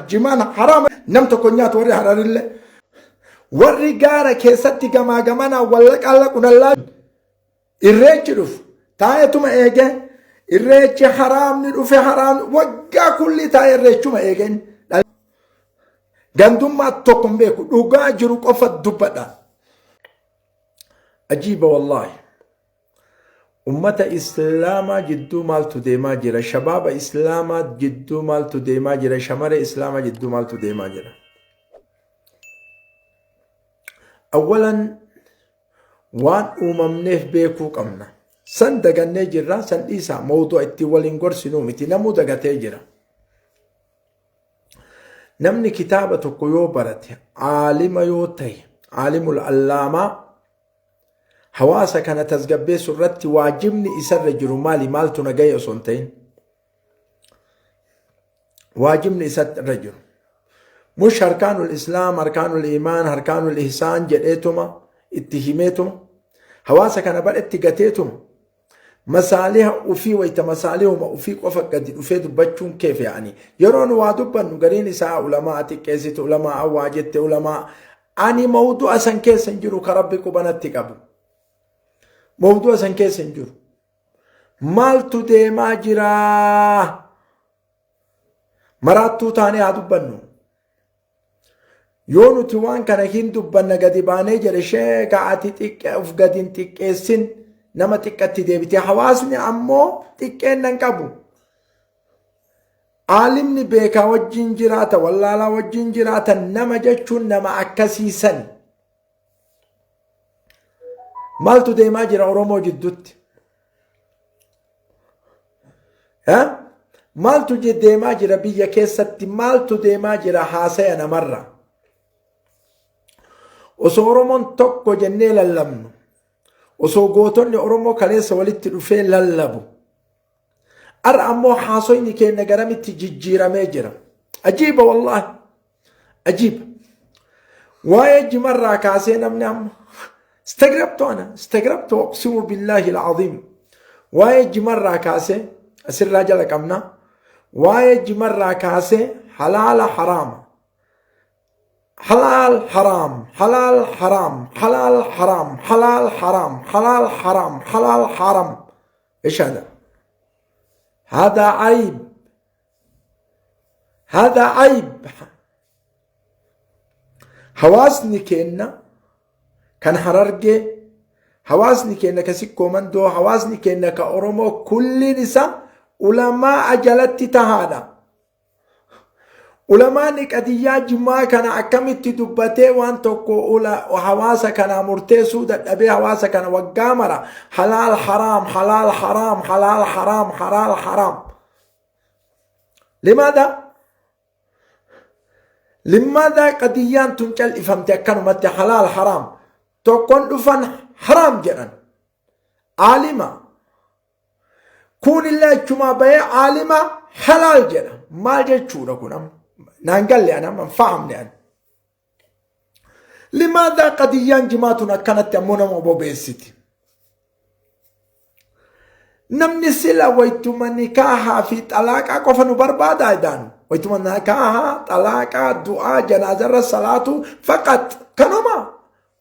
Jimaan haraama. Nam tokko hin nyaatu warri Hararillee. Warri gaara keessatti gamaa gamanaa wallaqaalla qunallaa irreechi dhufu taa'eetuma eegee irreechi haraamni dhufe haraamni waggaa kulli taa'ee irreechuma eegeen gandummaa tokko hin beeku dhugaa jiru qofa dubbadha. Ajiiba wallaahi. Ummata Islaamaa jidduu maaltu deemaa jira? Shabaaba Islaamaa jidduu maaltu deemaa jira? Shamaree Islaamaa jidduu maaltu deemaa jira? Awwalan waan uumamneef beekuu qabna. San dagannee jirra, san dhiisaa mawdu'a ittiin waliin gorsinuu miti, namuu dagatee jira. Namni kitaaba tokko yoo barate, aalima yoo ta'e, aalimul allaamaa Hawaasa kana tasgabbeessu irratti waajibni isarra jiru maali maaltu na gahe osoo hin ta'in. Waajibni isarra jiru. Mush harkaanul islaam, harkaanul imaan, harkaanul ihsaan jedheetuma itti himeetuma hawaasa kana badhetti gateetuma masaaliha ufii wayta masaalihuma ufii qofa gadi dhufee dubbachuun keef yaa'anii yeroo nu waa dubbannu gariin isaa ulamaa xiqqeessitu ulamaa waa jette ulamaa ani mawdu'a san keessa hin jiru ka rabbi qubanatti qabu mawdu'a san keessa hin jiru maaltu deemaa jiraa maraattuu taanee haa dubbannu Yoo nuti waan kana hin dubbanna gadi baanee jedhe sheeka ati xiqqe of gadi hin xiqqeessin nama xiqqatti deebite hawaasni ammoo xiqqeenna hin qabu. Aalimni beekaa wajjin jiraata wallaalaa wajjin jiraata nama jechuun nama akkasii sani. Maaltu deemaa jira Oromoo jidduutti? Maaltu deemaa jira biyya keessatti? Maaltu deemaa jira haasaya namarra? Osoo Oromoon tokko jennee lallabnu, osoo gootonni Oromoo kaleessa walitti dhufee lallabu, har'a ammoo haasoyni keenya garamitti jijjiiramee jira. Ajiiba wallaahi. Ajiiba. Waa'ee jimarraa kaasee namni amma istagrabtu ana istagrabtu uqsimu billaahi alcaziim. Waa'ee jimarraa kaasee asirraa jala qabna. Waa'ee jimarraa kaasee halaala haraama. Halaal haraam halaal haraam halaal haraam halaal haraam halaal haraam halaal haram. إيش هذا؟ هذا عيب هذا عيب hawaasni keenna kan Harargee hawaasni keenna ka Sikkoo Mandoo hawaasni keenna ka Oromoo kulliin isaa ulamaa jalatti tahaadha. Ulamaanni qadiyyaa jimaa kana akkamitti dubbatee waan tokko hawaasa kanaa murteessuu dadhabee hawaasa kana waggaa mara halaal haraam halaal haraam halaal haraam halaal haraam. Limaadha? Limaadha qadiyyaan tun cal'ifamte akkanumatti halaal haraam tokkon dhufan haraam jedhan. Aalima Kuunillee achumaa bahee aalima halaal jedha. Maal jechuudha kun amma? Naan galle ani amma hin fahamne ani. Limaadaa qadiyyaan jimaa tun akkanatti ammoo nama bobeessiti. Namni sila waytuma nikaahaa fi xalaaqaa qofa nu barbaadaa edaanu. Waytuma nikaahaa, xalaaqaa, du'aa, janaazarra salaatu faqat kanuma.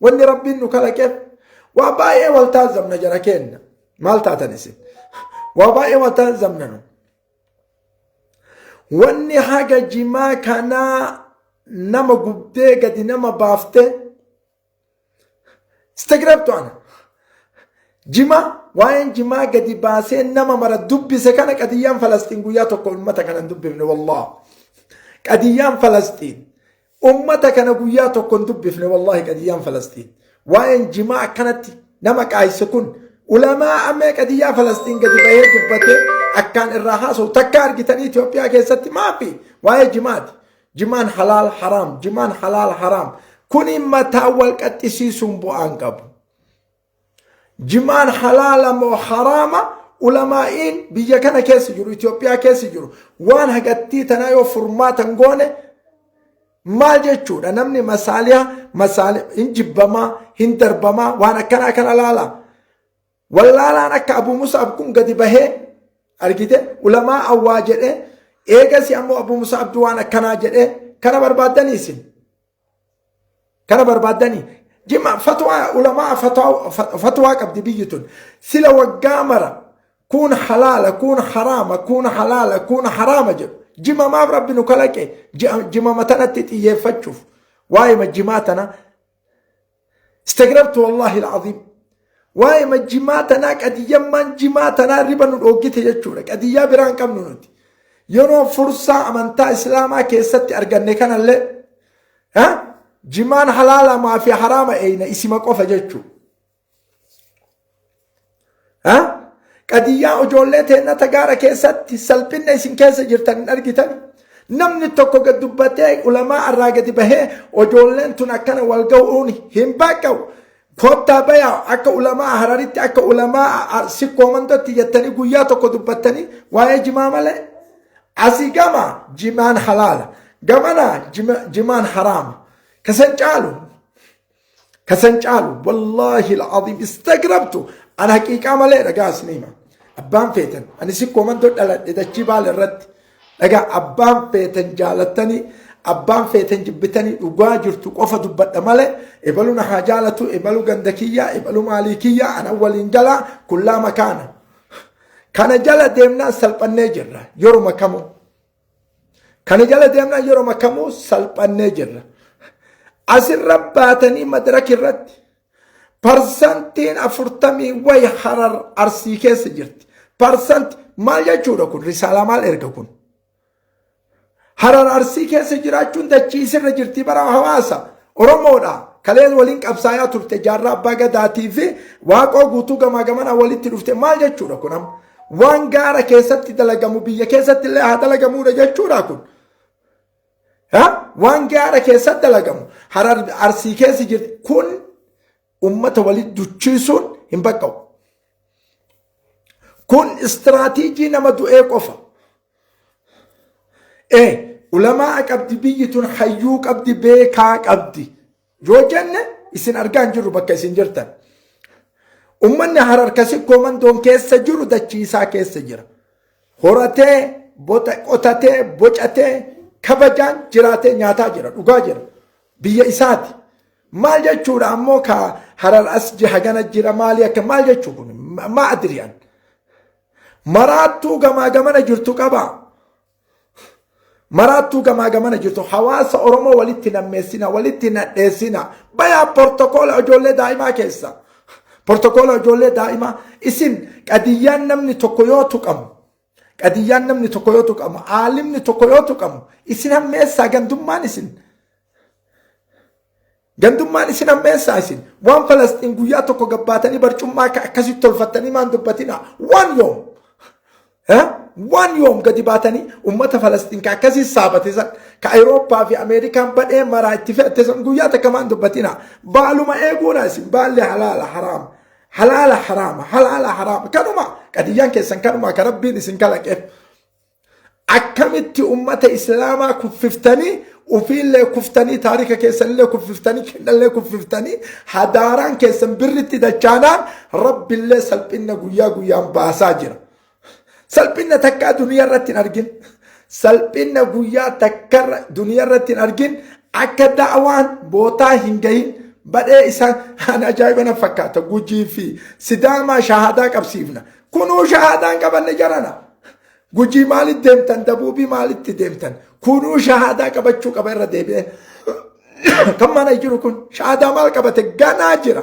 Wanni Rabbiin nu kalaqeef waa baay'ee wal taazabna jara keenna. Maal taatan isin? Waa baay'ee wal taazabna nu. Wanni haga jimaa kanaa nama gubdee gadi nama baaftee istagrabtu ana. Jimaa waa'een jimaa gadi baasee nama mara dubbise kana qadiyyaan Falasxiin guyyaa tokko uummata kana hin dubbifne wallah. Qadiyyaan Falasxiin Ummata kana guyyaa tokko hin dubbifne wallahi qadiyyaan Falasxiin. Waa'een jimaa akkanatti nama qaayse kun ulamaa amee qadiyyaa Falasxiin gadi bahee dubbatee akkaan irraa haasa'u takka argitanii Itoophiyaa keessatti maafi waa'ee jimaati. Jimaan halaal haraam, jimaan halaal haraam. Kuni mataa wal qaxxisiisuun bu'aan qabu. Jimaan halaala moo haraama ulamaa'iin biyya kana keessa jiru Itoophiyaa keessa jiru waan hagattii tanaa yoo furmaata hin goone maal jechuudha namni masaaliha masaali hin jibbamaa hin darbamaa waan akkanaa kana laala wallaalaan akka Abuu Mus'ab kun gadi bahee argite ulamaa awwaa jedhee Eegasi ammoo Abu Musaabtu waan akkanaa jedhee kana barbaaddanii isin. Kana barbaaddanii. Jimma fatwaa ulamaa fatwaa qabdi biyyi tun. Sila waggaa mara kun halaala kun haraama kun halaala kun haraama jedhu. Jima maaf rabbi nu kalaqe jima matanatti xiyyeeffachuuf waa'ee jimaa tana istagrabtu wallaahi alcaziim. Waa'ee jimaa tanaa qadiyyammaan jimaa tanaa riba nu dhooggite jechuudha. Qadiyyaa biraa hin qabnu nuti. Yeroo fursaa amantaa islaamaa keessatti arganne kanallee jimaan halaalamaa fi haraama eeyna isima qofa jechuudha. Qadiyyaa ijoollee teenna tagaara keessatti salphinna isin keessa jirtan hin argitan. Namni tokko gad dubbatee ulamaa irraa gadi bahee ijoolleen tun akkana wal ga'uun hin baqqa'u. Kottaa bayaa akka ulamaa Hararitti akka ulamaa Sikkoo Mandootti jettanii guyyaa tokko dubbattanii waa'ee jimaa malee. Asii gama jimaan halaala. Gamana jimaan haraama. Kasan caalu kasan caalu wallaahi al'aziim istagrabtu an haqiiqaa malee dhagaa isin hima. Abbaan feetan ani Sikkoo Mandoo dhaladhe dachii baala irratti. Dhagaa abbaan feetan jaalattanii abbaan feetan jibbitanii dhugaa jirtu qofa dubbadha malee ebalu na haa jaalatu ebalu ganda kiyyaa ebalu maalii kiyyaa ana waliin jalaa kullaa makaana. Kana jala deemnaan salphannee jirra yeruma kamuu. Kana jala deemnaan yeruma kamuu salphannee jirra. Asirra baatanii madaraka irratti parsantiin 40 wayi Harar Arsii keessa jirti. Parsanti maal jechuudha kun? Risaalaa maal erga kun? Harar Arsii keessa jiraachuun dachii isirra jirti bara hawaasa Oromoodha. Kaleen waliin qabsaayaa turte jaarraa abbaa gadaatii fi Waaqoo Guutuu gamaa gamanaa walitti dhufte maal jechuudha kun amma? Waan gaara keessatti dalagamu biyya keessatti illee haa dalagamuudha jechuudha kun. Waan gaara keessatti dalagamu Harar Arsii keessa jirti kun ummata walitti duchiisuun hin baqqa'u. Kun istiraatiijii nama du'ee qofa. Ee ulamaa qabdi biyyi tun hayyuu qabdi beekaa qabdi yoo jenne isin argaa hin jirru bakka isin jirtan. Ummanni Harar ka Sikkoo Mandoon keessa jiru dachii isaa keessa jira. Horatee, qotatee, bocatee, kabajaan jiraatee nyaataa jira, dhugaa jira. Biyya isaati. Maal jechuudha ammoo ka Harar as hagana jira maali akka maal jechuu kun maa adriyaan. Maraattuu gamaa gamana jirtu qabaa. Maraattuu gamaa gamana jirtu hawaasa Oromoo walitti nammeessina walitti nadheessina bayaa portokoola ijoollee daa'imaa keessa. Portokoola ijoollee daa'imaa isin qadiyyaan namni tokko yoo tuqamu qadiyyaan namni tokko yoo tuqamu aalimni tokko yoo tuqamu isin hammeessaa gandummaan isin. Gandummaan isin hammeessaa isin waan Falasxiin guyyaa tokko gabbaatanii barcummaa akka akkasitti tolfattanii maan dubbatina waan yoom waan yoom gadi baatanii ummata Falasxiin ka akkasii saabate san ka Awurooppaa fi Ameerikaan badhee maraa itti fe'atte san guyyaa takka maan dubbatina baaluma eeguudha isin baalli halaala haraama halaala haraama halaala haraama kanuma qadiyyaan keessan kanuma ka rabbiin isin kalaqeef. Akkamitti ummata islaamaa kuffiftanii ufiillee kuftanii taarika keessanillee kuffiftanii kennallee kuffiftanii hadaaraan keessan birritti dachaanaan rabbillee salphinna guyyaa guyyaan baasaa jira. Salphinna takkaa duniyaa irratti hin argin. Salphinna guyyaa takka duniyaa irratti hin argin akka da'waan bootaa hin gahin badhee isaan an ajaa'iba na fakkaata Gujii fi Sidaamaa shahaadaa qabsiifna. Kunuu shahaadaan qabanne jarana. Gujii maalitti deemtan? Dabuubii maalitti deemtan? Kunuu shahaadaa qabachuu qaba irra deebi'ee. Kan mana jiru kun shahaadaa maal qabate? Ganaa jira.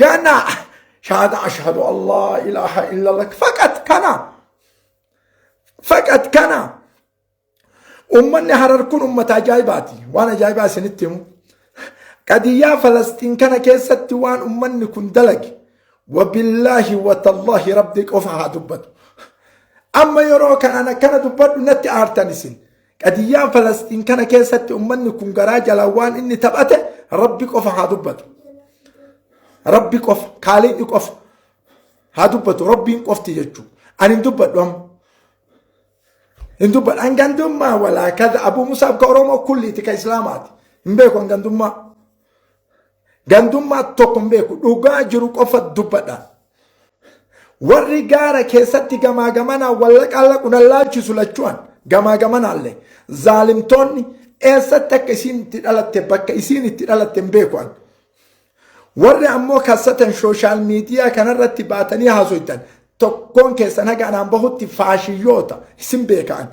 Ganaa. Shahaadaa ashhadu Allah ilaaha illallah. Faqat kana. Faqat kana. Ummanni Harar kun ummata ajaa'ibaati. Waan ajaa'ibaa isinitti himu. Qadiyyaa Falastiin kana keessatti waan ummanni kun dalage wabillaahi watallaahi rabbi qofa haa dubbatu. Amma yeroo kanaan akkana dubbadhu natti aartan isin. Qadiyyaa Falastiin kana keessatti ummanni kun garaa jalaan waan inni taphate rabbi qofa haa dubbatu. Rabbi qofa, kaaliqni qofa haa dubbatu. Rabbiin qofti jechuudha. Ani hin dubbadhu amma. Hin dubbadhu. An gandummaa walaa kaza Abuu Musaab ka Oromoo kulliiti ka Islaamaati. Hin beeku an gandummaa. Gandummaa tokko hin beeku. Dhugaa jiru qofa dubbadha. Warri gaara keessatti gamaa gamanaa wallaqaa laqu nan laalchisu lachu'an. Gamaa gamanaallee zaalimtoonni eessatti akka isiin itti dhalatte, bakka isiin itti dhalatte hin beeku an. Warri ammoo kassatan social media kanarratti baatanii haasoytan tokkoon keessan haga anaan bahutti faashiyyoota isin beekaan.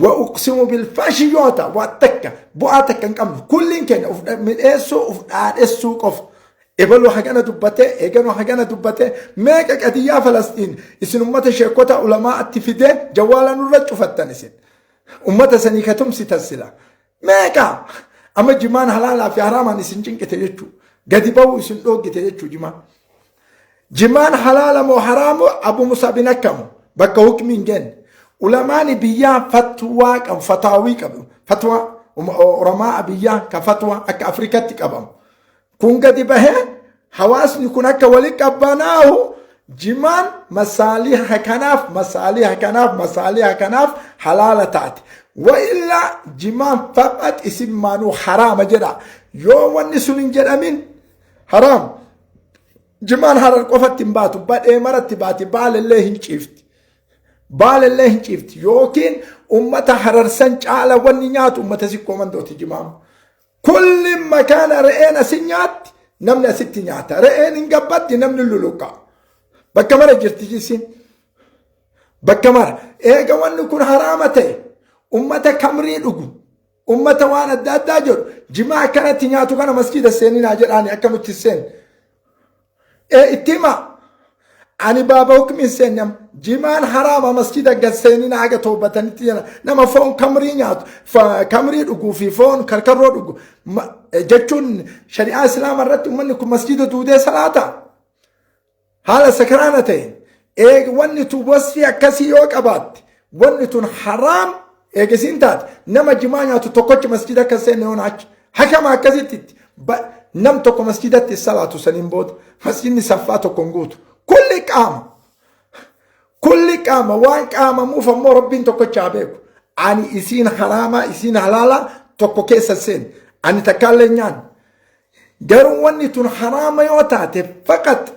Wa uqsimu bil faashiyyoota, waa takka bu'aa takka hin qabnu. Kulliin keenya uf midheessuu, uf dhaadhessuu qofa. Ebaluu hagana dubbatee, eeganuu hagana dubbatee, meeqa qadiyyaa Falastiin isin ummata sheekota ulamaatti fidee jawwaala nurra cufattan isin. Ummata sanii ka tumsitan sila. Meeqa amma jimaan halaalaa fi haraamaan isin cinqite jechuu. Gadi bahuu isin dhooggite jechuu jimaan. Jimaan halaala moo haraamu Abu Musabin akkamu bakka hukmi hin genne. Ulamaani biyyaa fatwaa qabu, fataawii qabu. Fatwaa Oromaa biyyaa ka fatwaa akka Afrikatti qabamu. Kun gadi bahee hawaasni kun akka wali qabbanaahu, jimaan masaaliha kanaaf, masaaliha kanaaf, masaaliha kanaaf halaala taate. Wa illaa jimaan faqat isin maanuu haraama jedha. Yoo wanni sun hin jedhamin haraam. Jimaan Harar qofatti hin baatu, badhee maratti baati, Baalellee hin ciifti. Baalellee hin ciifti yookiin ummata Hararsan caala wanni nyaatu ummata Sikkoo Mandooti jimaan. Kulli makaana re'een asin nyaatti, namni asitti nyaata. Re'een hin gabbatti, namni luluqa. Bakka mara jirti isiin. Bakka mara. Eega wanni kun haraama ta'e, ummata kamrii dhugu, ummata waan adda addaa jedhu, jimaa akkanatti nyaatu kana masjiida seeninaa jedhaani akka nutti seen. Ee, itti himaa. Ani baaba hukmi hin seenne amma. Jimaan haraama, masjida gad seenina haga toobatanitti jedha. Nama foon kamrii nyaatu, kamrii dhuguu fi foon karkarroo dhugu jechuun shari'aa Islaama irratti uummanni kun masjida duudee salaata. Haala sakaraana ta'een. Eeg wanni tun wasfii akkasii yoo qabaatte, wanni tun haraam eegisiin taate, nama jimaa nyaatu tokkochi masjida akka seenne yoon achi hakama akkasitti itti nam tokko masjidatti salaatu, saniin booda masjidni saffaa tokko hin guutu. Kulli qaama. Kulli qaama waan qaamamuuf ammoo Rabbiin tokkocha haa beeku. Ani isiin haraamaa isiin halaalaa tokko keessa seen. Ani takkaallee nyaanne. Garuu wanni tun haraama yoo taate, faqat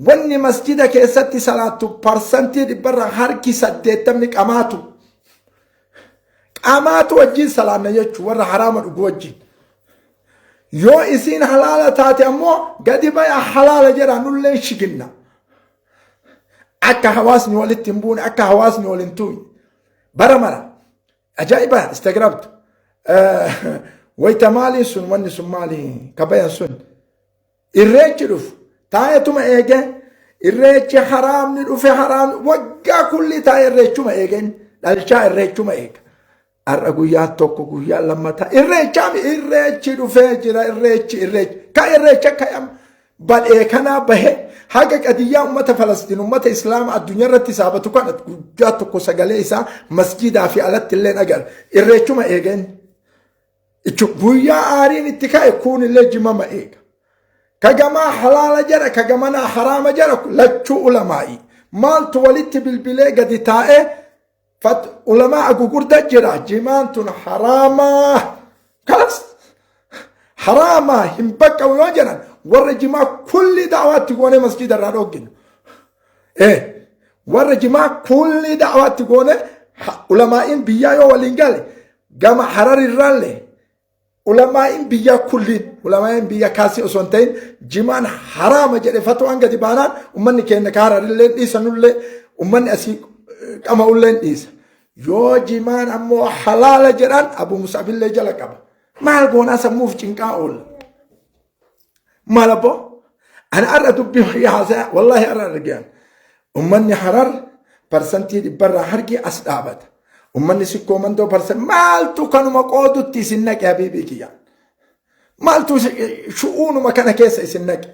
wanni masjida keessatti salaattu 100% harki 80 qamaatu. Qamaatu wajjin salaanna jechuun warra haraama dhugu wajjin. Yoo isiin halaala taate ammoo gadi baya halaala jedha, nulleen shiginna. Akka hawaasni walitti hin buune, akka hawaasni wal hin tuuyne. Bara mara. Ajaa'iba istagrabtu. Wayita maaliin sun, wanni sun maali kabayan sun? Irreechi dhufu taa'etuma eege, irreechi haraamni dhufe, haraamni waggaa kulli taa'e irreechuma eegen dhalchaa, irreechuma eega. Har'a guyyaa tokko, guyyaa lammataa irreechaami, irreechi dhufee jira, irreechi irreechi ka irreecha ka'am badhee kanaa bahe haga qadiyyaa ummata Falastiin, ummata Islaama addunyaa irratti saabatu kana guyyaa tokko sagalee isaa masjiidaa fi alatti illee agarra, irreechuma eegen. Guyyaa aariin itti ka'e kuunillee jimama eega. Kagamaa halaala jedha, kagamanaa haraama jedha, lachuu ulamaa'i. Maaltu walitti bilbilee gadi taa'ee ulamaa gugurda jira, jimaan tun haraamaa. Kalas, haraamaa hin baqqabu yoo jedhan, warra jimaa kulli da'waatti goonee masjiida irraa dhogginu. Warra jimaa kulli da'waatti goonee, ulamaa'iin biyyaa yoo waliin gale, gama Harar irraallee ulamaa'iin biyyaa kulliin, ulamaa'iin biyya kaasii osoo hin ta'in, jimaan haraama jedhe fatwaan gadi baanaan, ummanni keenya ka Hararillee dhiisanullee, ummanni asii qama'ullee dhiisa. Yoo jimaan ammoo halaala jedhan, Abu Musabillee jala qaba. Maal goonaa sammuuf cinqaa oolla? Maal abboo? Ani har'a dubbii wayii haasaya, wallaahi har'a argaan. Ummanni Harar 100% harki as dhaabata. Ummanni Sikkoo Mandoo maaltu kanuma qoodutti isin naqe, habiibii kiyya? Maaltu shu'uunuma kana keessa isin naqe?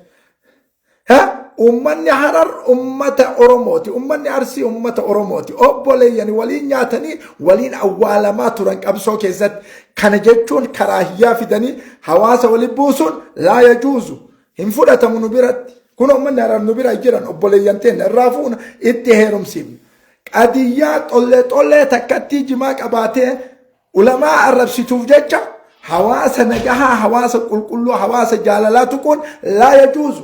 Ummanni Harar ummata Oromooti. Ummanni Arsii ummata Oromooti. Obboleeyyani waliin nyaatanii waliin awwaalamaa turan qabsoo keessatti. Kana jechuun karaa hiyyaa fidanii hawaasa waliin buusuun laa yajuuzu. Hin fudhatamu nu biratti. Kun ummanni Harar nu bira jiran obboleeyyan teenya irraa fuuna, itti heerumsiifna. Qadiyyaa xollee xollee takkattii jimaa qabaatee ulamaa arrabsituuf jecha hawaasa nagahaa, hawaasa qulqulluu, hawaasa jaalalaa tuquun laa yajuuzu.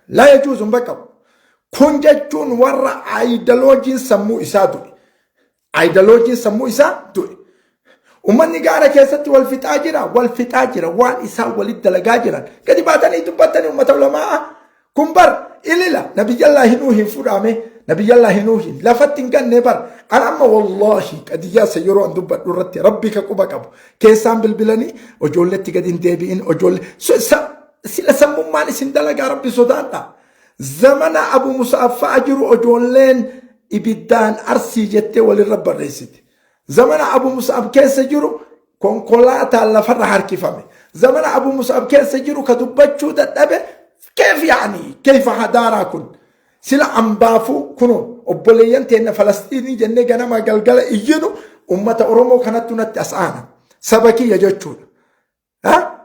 Laa yajuuzu, hin baqqabu. Kun jechuun warra aayidaloojiin sammuu isaa du'e. Aayidaloojiin sammuu isaa du'e. Uummanni gaara keessatti wal fixaa jira, wal fixaa jira, waan isaan walitti dalagaa jiran. Gadi baatanii dubbattanii uummata ulamaa kun bar ilila nabiyyallaahi Nuuhin fudhaame, nabiyyallaahi Nuuhin lafatti hin ganne bar. An amma wallaahi qadiyyaa isa yeroo an dubbadhu irratti rabbi ka quba qabu. Keessaan bilbilanii ijoolletti gadi hin deebi'in ijoollee sila sammummaan isin dalagaa rabbi sodaadha. Zamana Abu Musa'ab fa'a jiru ijoolleen ibiddaan arsii jettee walirra barreessite. Zamana Abu Musa'ab keessa jiru konkolaataan lafarra harkifame. Zamana Abu Musa'ab keessa jiru ka dubbachuu dadhabe keef yaani keefa hadaaraa kun. Sila ambaafuu kunoo obboleeyyan teenna Falastiinii jennee ganama galgala iyyinu ummata Oromoo kanattu natti as aana. Saba kiyya jechuudha.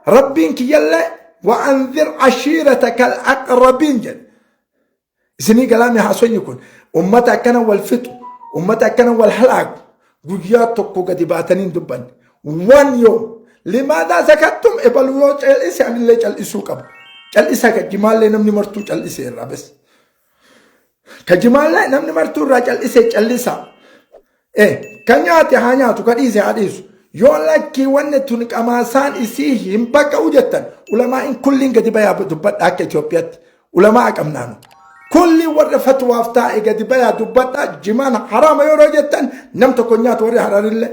Rabbiin kiyyallee wa'anzir ashiirataka al-aqrabiin jedhe. Isinii galaame haasoyni kun ummata akkana wal fixu, ummata akkana wal halaaku guyyaa tokko gadi baatanii hin dubbanne. Waan yoo limaadaa sakattum ebalu yoo cal'ise anillee cal'isuu qaba. Cal'isa ka jimaallee namni martuu cal'ise irraa bes. Ka jimaallee namni martuu irraa cal'ise cal'isa. Ka nyaate haa nyaatu, ka dhiise haa dhiisu. Yoo lakkii wanni tun qamaasaan isii hin baqa'u jettan ulamaa'in kulliin gadi bayaa dubbadha akka Itoophiyaatti. Ulamaa qabnaanu. Kulli warra fatwaaf taa'e gadi bayaa dubbadha jimaan haraama yeroo jettan nam tokko nyaatu warri hararillee.